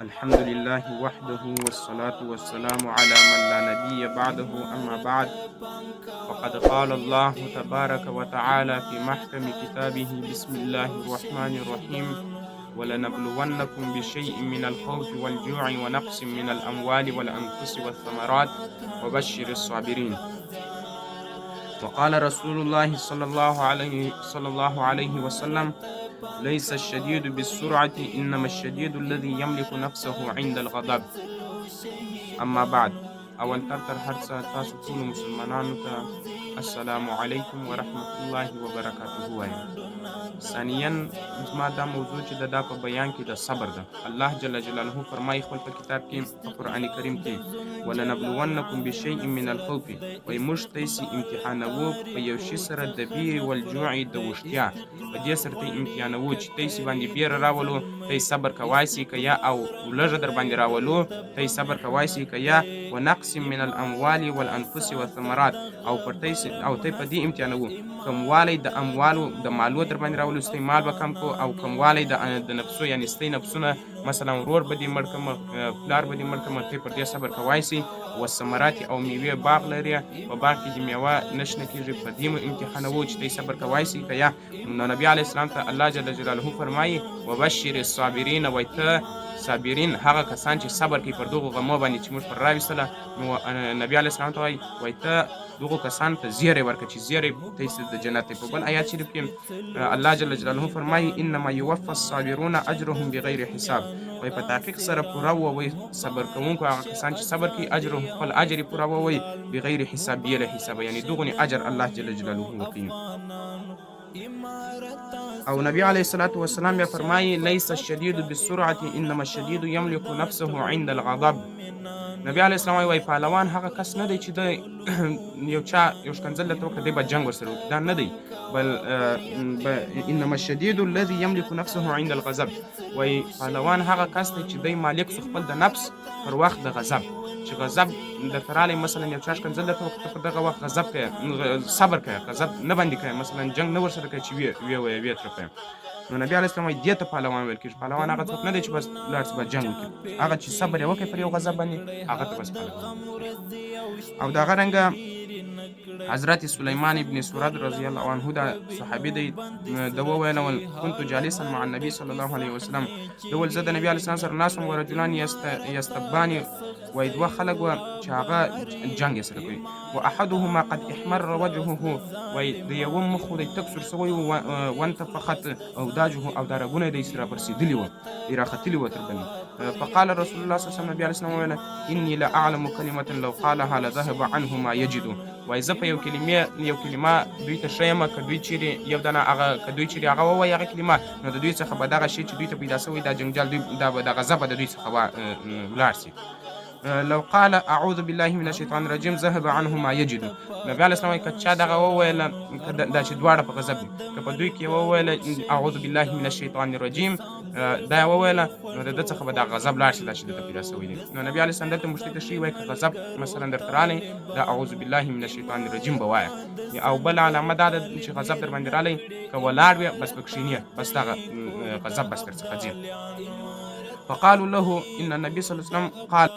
الحمد لله وحده والصلاة والسلام على من لا نبي بعده، أما بعد، فقد قال الله تبارك وتعالى في محكم كتابه: بسم الله الرحمن الرحيم، ولنبلونكم بشيء من الخوف والجوع ونقص من الأموال والأنفس والثمرات وبشر الصابرين. وقال رسول الله صلى الله عليه وسلم: ليس الشديد بالسرعة، إنما الشديد الذي يملك نفسه عند الغضب. أما بعد، اول تر هر څه تاسو ټولو مسلمانانو ته السلام علیکم ورحمت الله وبرکاته وایم. ثانیا، زما دا موضوع چې دا په بیان کې د صبر ده. الله جل جلاله فرمایي خپل په کتاب کې، په قرآن کریم کې: ولنبلونکم بشیء من الخوف، وای موږ تاسې امتحانوو په یو شي سره د بیرې، والجوع، د وږتیا. په دې سره ته امتحانوو چې تاسې باندې بیره راولو، تی صبر کوای سي که یا، او لږه در باندې راولو، تی صبر کوای سي که یا، ونقص من الاموال والانفس والثمرات، او پر تاسې او تی په دې امتحانوو کموالی د اموالو، د مالو در باندې راولو، ستۍ مال به کم کو، او کموالی د نفسو، یعنی ستۍ نفسونه، مثلا ورور به دې مړ کم، پلار به دې مړ کم، تی پر دې صبر کوای سي، والثمرات، او میوې، باغ لري، په باغ کې دې میوه نه شنه کېږي، په دې مو امتحانوو چې تی صبر کوای سي که یا. نو نبی علیه السلام ته الله جل جلاله فرمایي: وبشر الصابرین، وای ته صابرین، هغه کسان چې صبر کوي پر دغو غمو باندې چې موږ پر راوستله. نو نبی علیه السلام ته وایي، وای ته دغو کسان ته زیری ورکړه چې زیری ته د جنت دی. په بل آیات شریف کې الله جل جلاله فرمایي: انما یوفى الصابرون اجرهم بغیر حساب، وای په تحقیق سره پوره ووي صبر کوونکو، هغه کسان چې صبر کوي، اجرهم، خپل اجر یې پوره ووي، بغیر حساب، بې له حسابه، یعنی دغونې اجر الله جل جلاله ورکوي. او نبی علیه الصلاة والسلام بیا فرمایي: ليس الشديد بالسرعة، انما الشديد يملك نفسه عند الغضب. نبی علیه السلام وایي، پهلوان هغه کس نه دی چې د یو چا یو ښکنځل درته وکړه، دی به جنګ ورسره وکړي، دا نه دی، بل انما الشديد الذي يملك نفسه عند الغضب، وایي پهلوان هغه کس دی چې دی مالک سو خپل د نفس پر وخت د غضب. چې غضب درته رالی، مثلا یو چا ښکنځل درته وکړه، ته په دغه وخت غضب کوې، صبر کوې، غضب نه باندې کوې، مثلا جنګ نه ورسره کوې چې ویې ویې وایې، ویې ترپې. نو نبی علیه السلام وایي دې ته پهلوان ویل کېږي. پهلوان هغه څوک نه دی چې بس لاړ سي بس جنګ وکړي، هغه چې صبر یې وکړي پر یو غضب باندې، هغه ته بس پهلوان. او دغه رنګه حضرت سلیمان ابن سرد رضی الله عنه، دا صحابي دی، د وویل: كنت جالسا مع النبي صلى الله عليه وسلم، ده ول زه د نبی علیه السلام سره ناست وم، ورجلان يستبان، وای دوه خلک وه چې هغه جنګ یې سره کوي، و احدهما قد احمر وجهه، وای د یوه مخ خو دی تک سور سوی و، وانتفخت اوداجه، او دا رګونه دی سره پرسېدلي وه، دی راختلي وه تر بل. فقال رسول الله صلى الله عليه وسلم، نبی علیه السلام وویل: اني لاعلم كلمة لو قالها لذهب عنه ما يجد، وای زه په یو کلمه، یو کلمه دوی ته ښیم، که دوی چیرې یو دانه هغه، که دوی چیرې هغه ووایي هغه کلمه، نو د دوی څخه به دغه شی چې دوی ته پیدا سوی دا جنجال، دوی دا به د غضب د دوی څخه ولاړ سي. لو قال اعوذ بالله من الشیطان الرجیم ذهب عنه ما یجد. نبی علیه السلام که چا دغه وویل، دا چې دواړه په غضب دي، که په دوی کې وویل اعوذ بالله من الشیطان الرجیم، دا وویله، نو د ده څخه به دا غضب لاړ شي، دا چې ده ته پیدا سوی دی. نو نبی علیه السلام دلته موږ ته ښیي، وایي که غضب مثلا درته رالی، دا اعوذ بالله من الشیطان الرجیم به وایه. او بله علامه دا ده چې غضب در باندې رالی، که ولاړ وې، بس به کښېنې، بس دغه غضب بس در څخه ځي. فقالوا له ان النبي صلى الله عليه وسلم قال